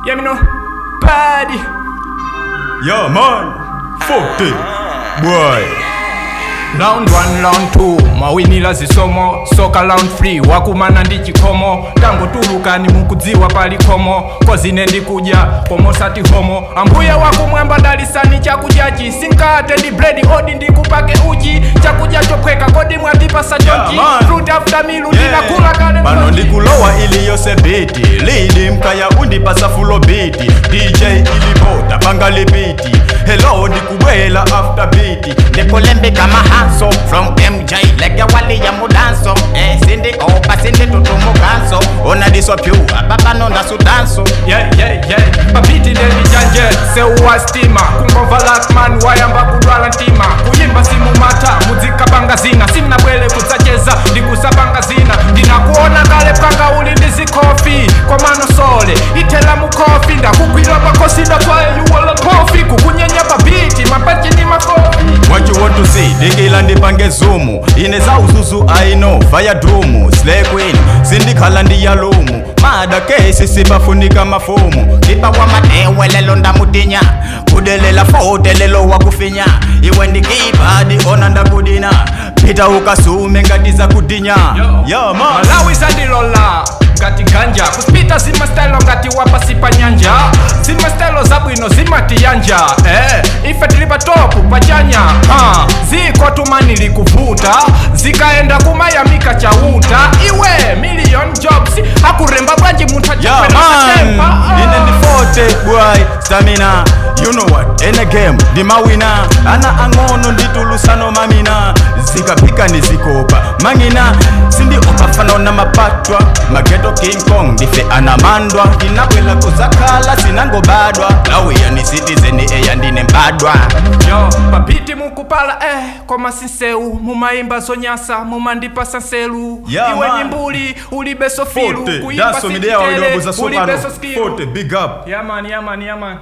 Yeah, me know. Bad. Yeah, man. 40. Boy. Round 1, round 2, mawinila zisomo. Soka round 3, wakumana ndi chikhomo. Tangotulukani mukudziwa pali khomo. Kozine ndikudya komosati homo. Ambuye wakumwamba dalisani chakudyachi. Sinkate ndi bread odi ndikupake uchi. Chakudya chophweka kodi mwatipasa chonchi? Yeah, man. Fruit after meal, ndinakula kale Pano mchonchi. ndikulowa iliyose beat. Lidi mkaya undipasa full beat. DJ ilipota panga lipiti. Hello, ndikubwela after beat. Ndikulembika mahanso from MJ legewali ya mudanso, eh, sindi opa sindi tutumukanso onadiswa pyu apapano ndasudanso. Yeah. Pabiti ndendijanje seuwa stima kungomva latman wayamba kudwala mtima kuyimba simumata mudzikapanga zina simnabwele kudzacheza ndikusapanga zina ndinakuona kale panga uli ndi zikhofi komano sole ithela mukhofi ndakugwira pakhosi datwaye yuwala khofi kukunyenya pabiti mapachi ndi makofi. What you want to see? Dikila ndipange zoom. Ine za uzuzu I know. Fire doom. Slay queen. Sindikhala ndiyalumu. Mada kesi sibafunika mafomu. Kipa wa matewe lelo ndamutinya kudelela fote lelo wakufinya iwe ndikipa diona ndakudina Pita ukasume ngati zakudinya. Yeah, man. Malawi zandilola ngati ganja kuspita zimastelo ngati wapasi pa nyanja zimastelo zabwino zimatiyanja, eh, ife tili pa top pachanya ha. Ziko tumani likuvuta zikaenda kumayamika chauta iwe million jobs akuremba bwanji munthu Yeah, achakwera man. satempa. Ine ndi 40 boy stamina. You know what? Any game ndimawina. Ana ang'ono nditulusano mamina. Zikaphika ndizikopa mangina. Sindiopa fano na mapatwa. Mageto King Kong ndife anamandwa. Ndinabwela kuzakhala sinangobadwa. Lawiya ni citizen eya ndine mbadwa. Yo, pabiti mukupala, eh, koma sinseu mumayimba zonyasa mumandipasa nselu. Yeah, Iwe man. ni mbuli ulibe sofilu 40. kuimba Daso midea sichitere, waidwabuza ulibe sopano. so skill. 40 big up. Yeah man, yeah man, yeah man.